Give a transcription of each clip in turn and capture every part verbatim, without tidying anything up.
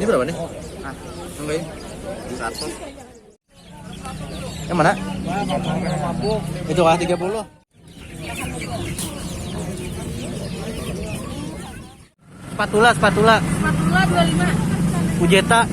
Ini berapa nih? Ah, enggak ya? Seratus. Yang mana? Itu kah tiga puluh? Spatula, spatula. Spatula dua lima. Ujeta.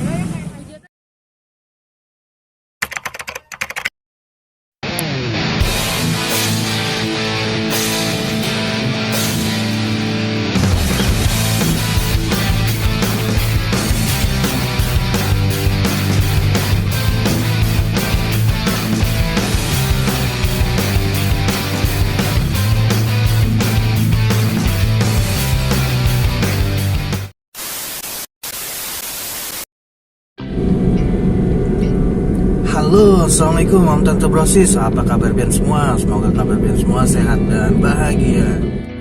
Halo, assalamualaikum, Om Tante Brosis. Apa kabar pian semua? Semoga kabar pian semua sehat dan bahagia.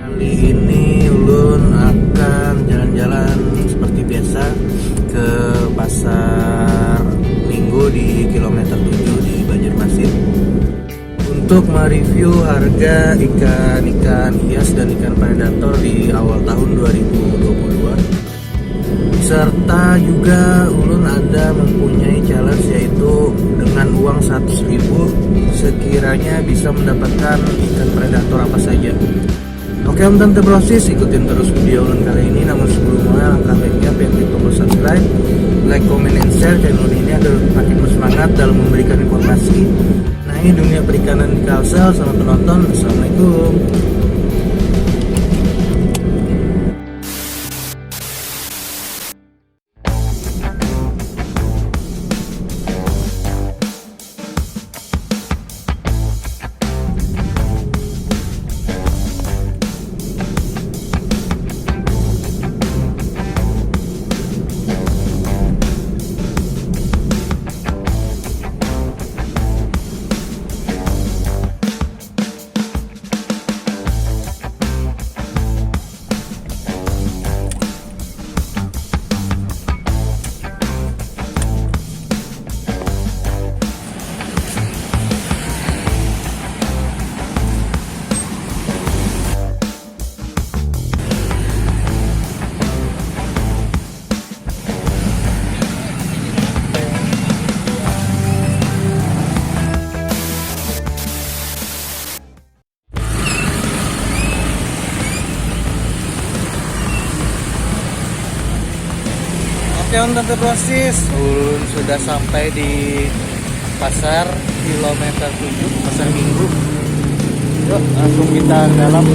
Kali ini ulun akan jalan-jalan seperti biasa ke pasar minggu di kilometer tujuh di Banjarmasin untuk mereview harga ikan-ikan hias dan ikan predator di awal tahun dua ribu dua puluh dua. Serta juga ulun ada mempunyai challenge, yaitu dengan uang seratus ribu sekiranya bisa mendapatkan ikan predator apa saja. Oke, Om Tante Brosis, ikutin terus video ulun kali ini. Namun sebelum mulai, langkah baiknya pian klik tombol subscribe, like, comment, and share channel ini agar makin bersemangat dalam memberikan informasi mengenai dunia perikanan di Kalsel. Selamat menonton. Assalamualaikum. Oke, Om Tante Brosis, ulun sudah sampai di pasar kilometer tujuh, pasar Minggu. Yuk, langsung kita ke dalam.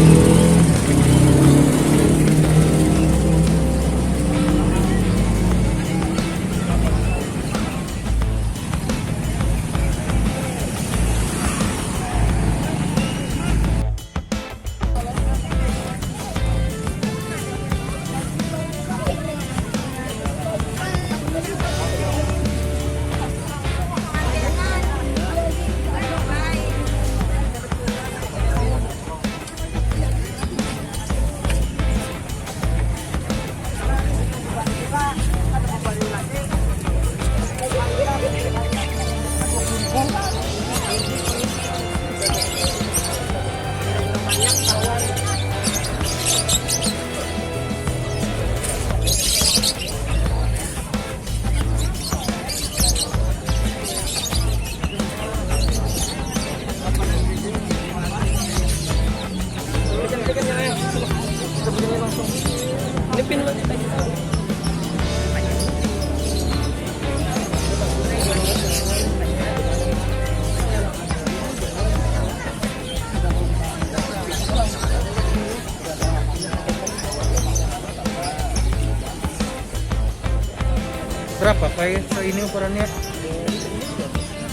Berapa kayak ini ukurannya?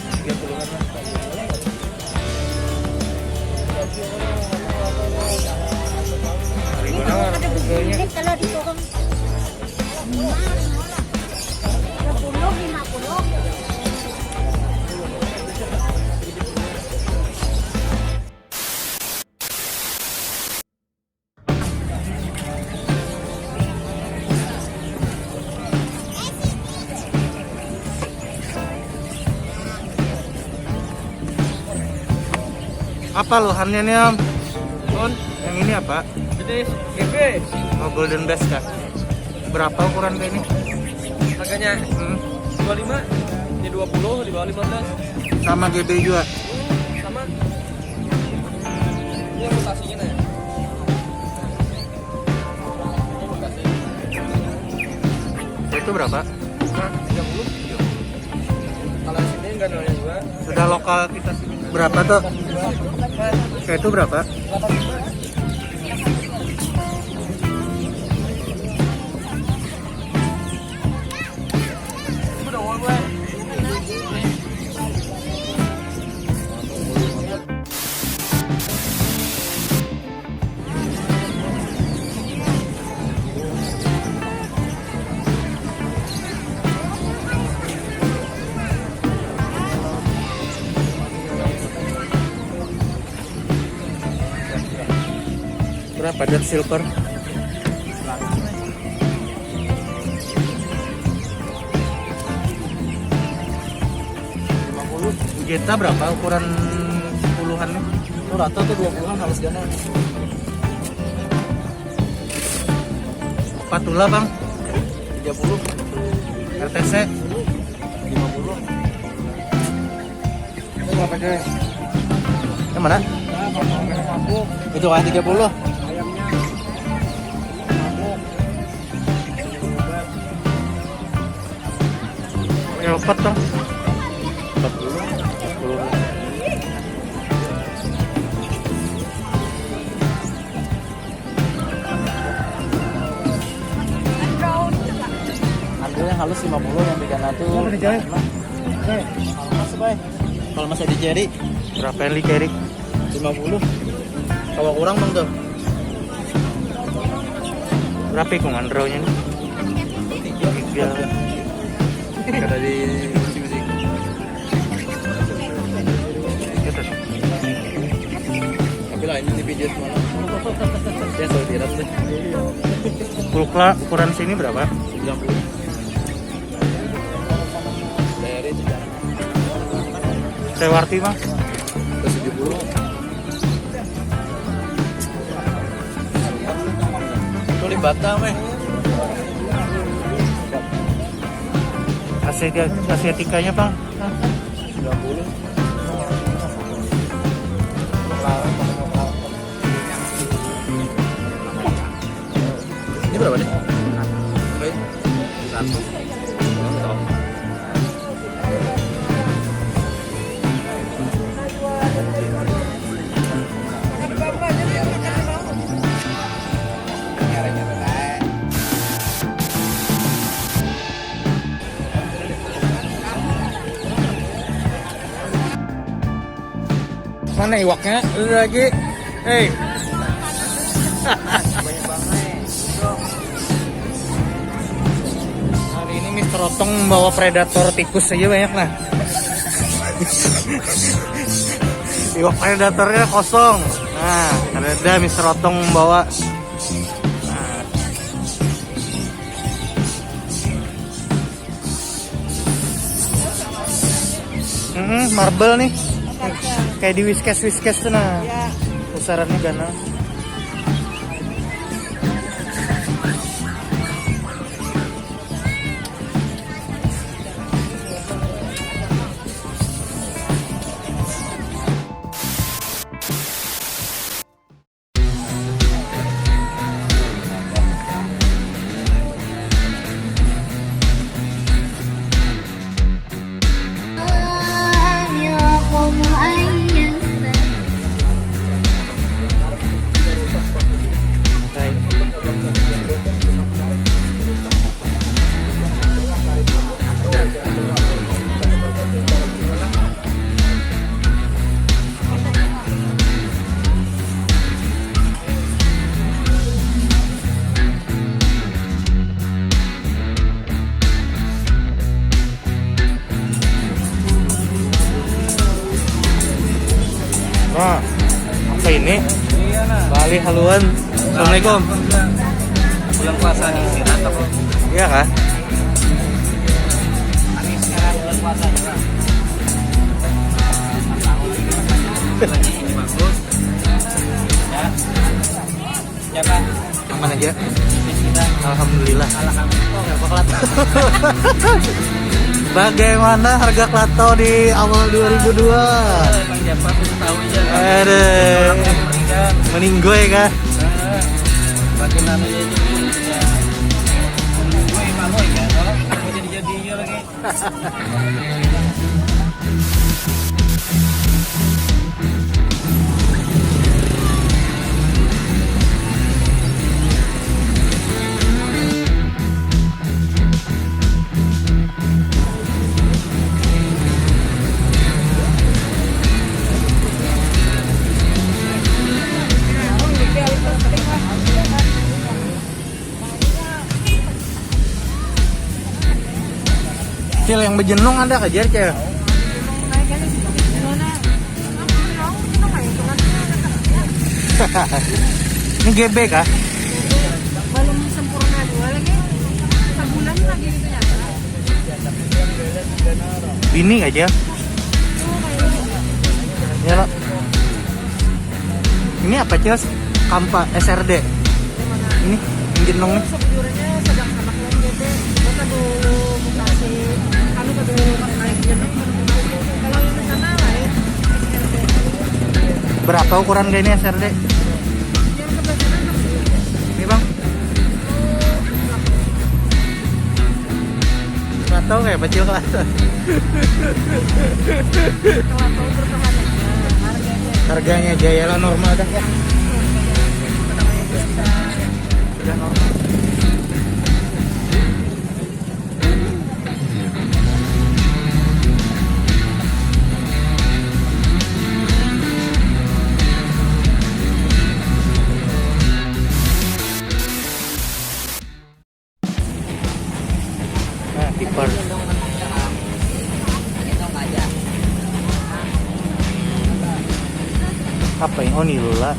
Tiga puluhan lah. Gimana harganya? Kalau diturun sepuluh, lima puluh. Apa luhannya nih, Om? Yang ini apa? Ini G B. Oh, Golden Bass kah? Berapa ukuran kayak ini? Harganya, hmm, dua lima, ini dua puluh, di bawah lima belas. Sama G B juga. Hmm, sama. Ini rotasinya nih. Itu berapa? Hah? Tiga puluh. Kalau sini enggak ada juga. Sudah lokal kita sini. Berapa tuh? Kayak itu berapa? Berapa, Dark Silver? Lima puluh. Vegeta berapa ukuran sepuluhan nih? Itu rata tuh dua puluhan halus gana. Patula, Bang? Tiga puluh. R T C? Lima puluh. Itu berapa, Coy? Yang mana? Itu kan tiga puluh. Yang empat, Bang. Empat puluh. Sepuluh. Ambil yang halus lima puluh, yang tiga ratus. Apa nih, Jai? Jai. Halus, Bay. Kalau masih di Jerry. Berapa yang di Jerry? Lima puluh. Kalau kurang, Bang, tuh. Berapa ikung andrawnya nih? Tiga. Tiga. Kada di musik-musik. Tapi lah, ini di video semalam. Ya, selalu dirap deh. Kulkla ukuran sini berapa? Sembilan puluh. Dari itu, Cak. Sewarti, Mas? Ke tujuh puluh. Itu di Batam, eh. Asia-, Asiatikanya, Bang? Sembilan puluh. Ini berapa nih? Baik. Satu. Mana iwaknya? Ada lagi. Hei. Hari ini Mister Otong membawa predator tikus aja banyak, nah. Iwak predatornya kosong. Nah, ada Mister Otong membawa. Nah. Hmm, marble nih. Kayak di Whiskas, Whiskas tuh, nah. Ya. Pusarannya ganal. Nah, apa ini? Iya, nah. Balik haluan. Assalamualaikum. Bulan puasa nih, istirahat apa? Iya kah? Ini sekarang bulan puasa juga. Ini bagus. Ya. Siapa? Aman aja. Alhamdulillah. Alhamdulillah. Siapa kelat? Bagaimana harga kelato di awal dua ribu dua? Emang siapa sih tahu aja. Ada meninggoy kah? Bagaimana ya itu? Meninggoy malu ya. Kalau jadi-jadi lagi. Cil, yang bejenung ada kah, Jer, Cil? Ini G B kah? Belum sempurna juga lagi. Sebulan lagi gitu ya. Bini aja. Ya, lo. Ini apa, Cil? Kampa S R D. Ini, yang jenong nih. Sejujurnya sedang sama klien G B. Kita dulu mutasi, anu, ke dulu naik jenong, baru mutasi. Kalau yang di sana lain, S R D. Berapa ukuran gaya ini S R D? Yang sebelah sana enam puluh. Ini, Bang? Nggak tahu, kayak pecil kelapa. Kelapa bertahan aja, harganya. Harganya aja ya lah, normal dah ya. Sudah normal. Nah, tipar. Apa yang, oh, nila.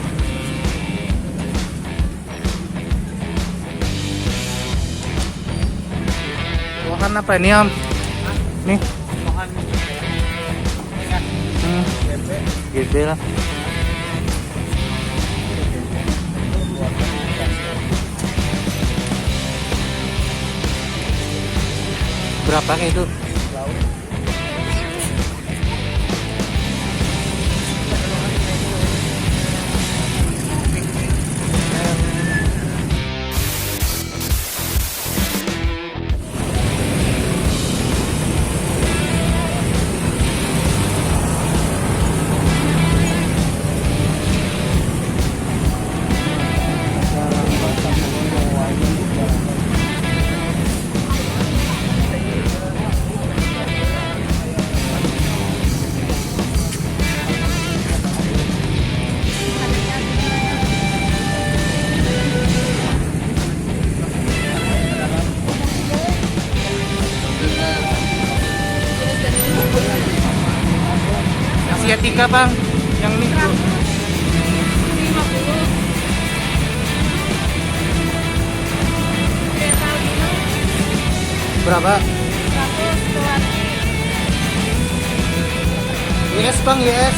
Buahan apa ini, Om? Nih. Hmm. G B lah. Berapa kayak itu? Asiatica, Bang. Yang ini. Berapa? Seratus dua. Y S, Bang, Y S.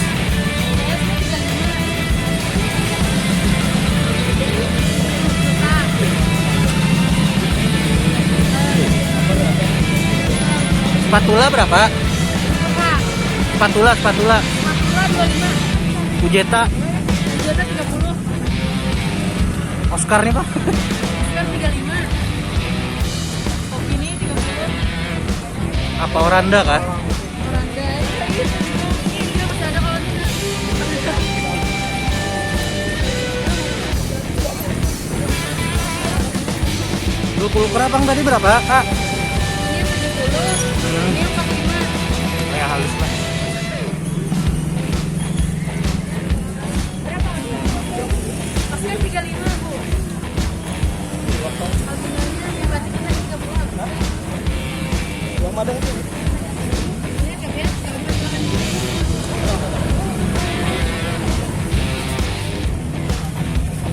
Spatula berapa? Spatula, spatula. Spatula dua lima. Fujeta. Fujeta tiga puluh. Oscar nih, Pak. Oscar tiga lima. Kopi ini tiga puluh. Apa Oranda kah? Oranda. Ini masih ada kalau ini. Dua puluh kerapang tadi berapa, Kak? Ini tujuh puluh. Hmm. Ini empat lima. Kayak halus lah. Berapa? Masih tiga lima, Bu.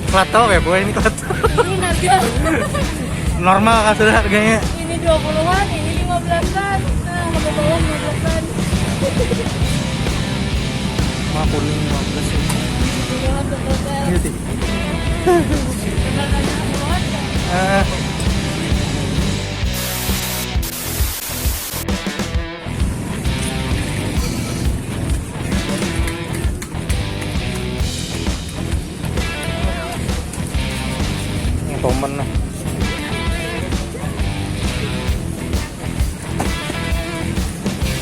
Kelato ya, Bu, ini kelato. Ini harga. Normal kah sudah harganya? Ini dua puluhan, ini lima belasan. Nah, lebih bawah lima belasan. Wah, kuning lima belas ini. Iya, Ti. Eh.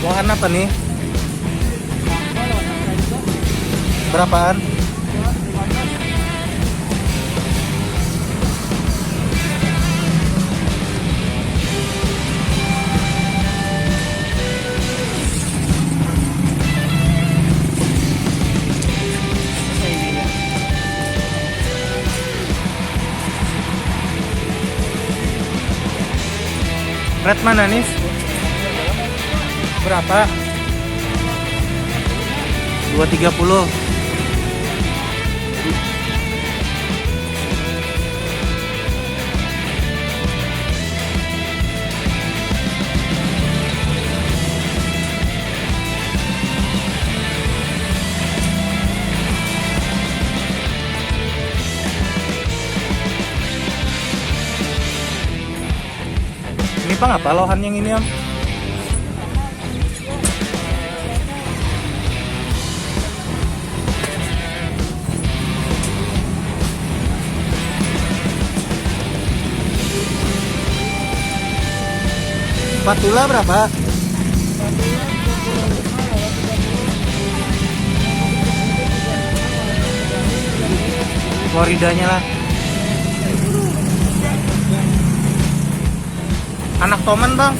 Apaan apa nih? Berapaan? Red mana nih? Berapa? Dua tiga puluh. Ini pang apa lohan yang ini, Am? Patula berapa? Floridanya lah. Anak toman, Bang.